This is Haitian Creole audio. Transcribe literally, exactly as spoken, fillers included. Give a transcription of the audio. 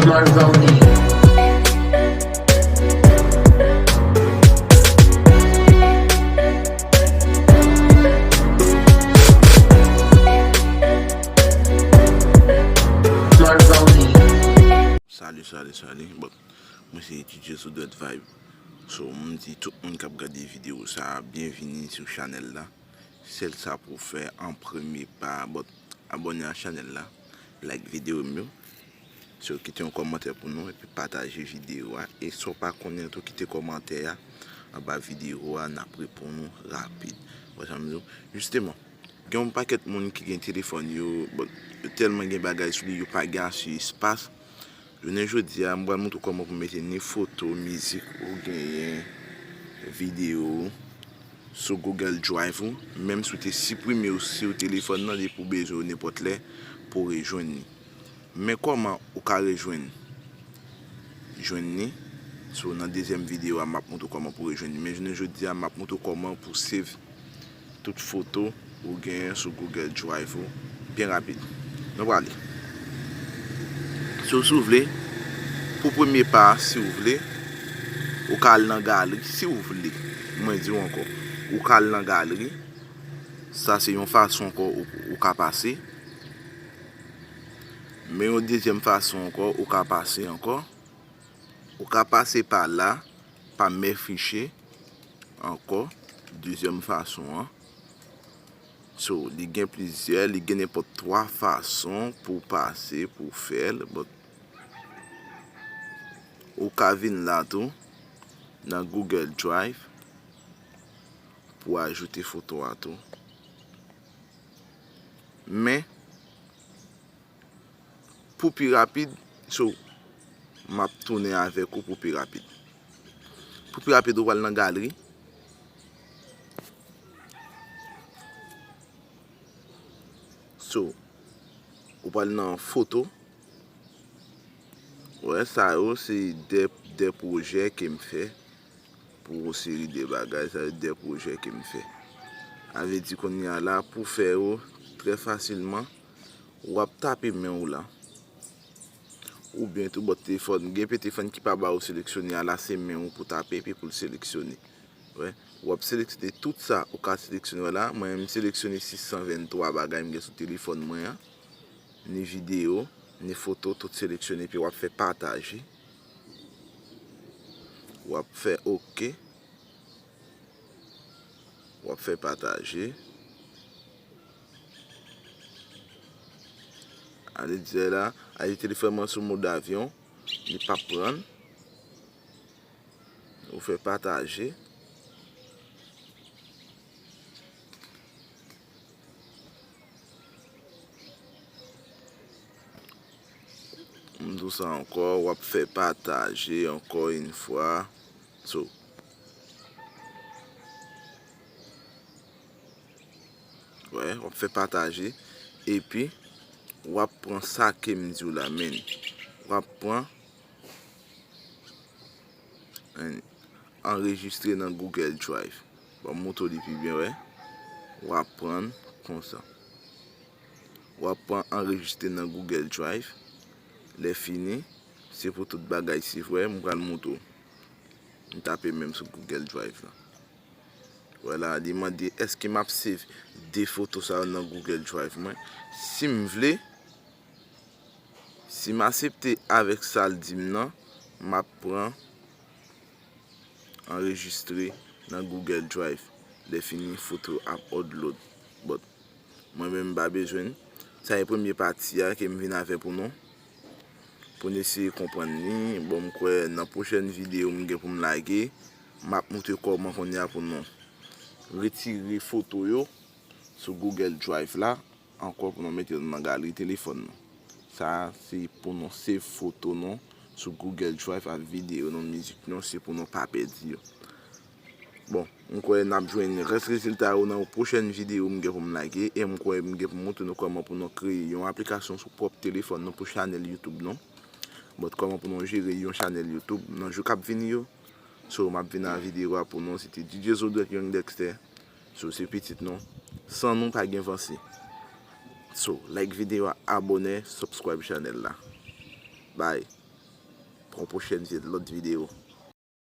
Marvelly. Marvelly. Salut, salut, salut. Bon, mwen se D J Sou Dwèt Vibe. So, m di tout moun k ap gade videyo sa a, byenvini sou chanèl la. Sèl sa pou w fè an premye pa, bon, abòne a chanèl la, like videyo m yo. So, kite yon kòmantè pou nou, epi pataje videyo a. E sa w pa konnen tou, kite kòmantè a anba videyo a, n ap reponn ou rapid. Wè sa m di w? Jisteman, gen yon pakèt moun ki gen telefòn yo, bon, yo tèlman gen bagay sou li, yo pa gen ase espas. Jounen jodi a, m pral montre w kòman pou mete ni foto, mizik ou genyen videyo sou Google Drive ou, menm si w te siprime yo sou telefòn nan, depi w bezwen yo nenpòt lè pou w rejwenn li. Men kòman ou ka rejwenn, jwenn li? So, nan dezyèm videyo a, m ap montre w kòman pou w rejwenn li. Men jounen jodi a, m ap montre w kòman pou save tout foto ou genyen sou Google Drive ou byen rapid. Nou prale. So, si w vle, pou premye pa a, si w vle, ou ka al nan galeri, si w vle. Mwen di w ankò, ou ka al nan galeri. Sa se yon fason ankò ou, ou ka pase. Men yon dezyèm fason ankò, ou ka pase ankò. Ou ka pase pa la, pa mè fichye ankò, dezyèm fason an. So, li gen plizyè, li gen nenpòt twa fason pou w pase, pou w fè l. But, ou ka vin la tou, nan Google Drive, pou w ajoute foto a tou. Men, pou pi rapid, so, m ap tounen avèk ou pou pi rapid. Pou pi rapid, ou pral nan galeri. So, ou pral nan foto. Wè, sa yo se de, de pwojè ke m fè pou yon seri de bagay, sa yo de pwojè ke m fè. Sa vle di kounye a la, pou fè yo trè fasilman, w ap tape men w la. Oubyen tou bò telefòn, gen pe telefòn ki pa ba ou seleksyone a la, se men w pou tape epi pou l seleksyone. Wè, w ap seleksyone tout sa ou ka seleksyone. Wè la, mwen menm m seleksyone sis san venntwa bagay m gen sou telefòn mwen an. Ni videyo, ni foto, tout seleksyone, epi w ap fè pataje. W ap fè oke. W ap fè pataje. Ale di la, ale telefòn mwen sou mòd avyon, li p ap pran. Ou fè pataje. M di w sa ankò, w ap fè pataje ankò yon fwa. So, wè, w ap fè pataje. Epi, w ap pran sa ke m di w la, men. W ap pran anrejistre nan Google Drive. Ban m montre w li pi byen, wè. W ap pran konsa. W ap pran anrejistre nan Google Drive. Lè fini, se pou tout bagay se vre, m pral montre w. M tape menm sou Google Drive la. Wè la, li mande èske m ap save de foto sa yo nan Google Drive mwen. Si m vle, si m aksepte avèk sa l di m nan, m ap pran anrejistre nan Google Drive. Lè fini, foto ap upload. But, mwen menm, m pa bezwen l. Sa e premye pati a ke m vin avè pou nou. Pou n eseye konprann li. Bon, m kwè nan pwochèn videyo m gen pou m lage, m ap montre kòman kounye a pou nou retire foto yo sou Google Drive la, ankò pou nou mete yo nan galeri telefòn nou. Sa a se pou nou save foto nou sou Google Drive ak videyo nou, mizik nou, se pou nou pa pèdi yo. Bon, m kwè n ap jwenn rès rezilta yo nan yon pwochèn videyo m gen pou m lage, e m kwè m gen pou m montre nou kòman pou nou kreye yon aplikasyon sou pwòp telefòn nou pou chanèl YouTube nou. But kòman pou nou jere yon chanèl YouTube nan jou k ap vini yo. So, m ap vin ak videyo a pou nou. Se te D J Zodrèt Young Dexter. So, se pitit nou. San nou, pa gen vanse. So, like videyo a, abòne, subscribe chanèl la. Bye. Pran pwochèn, se lòt videyo.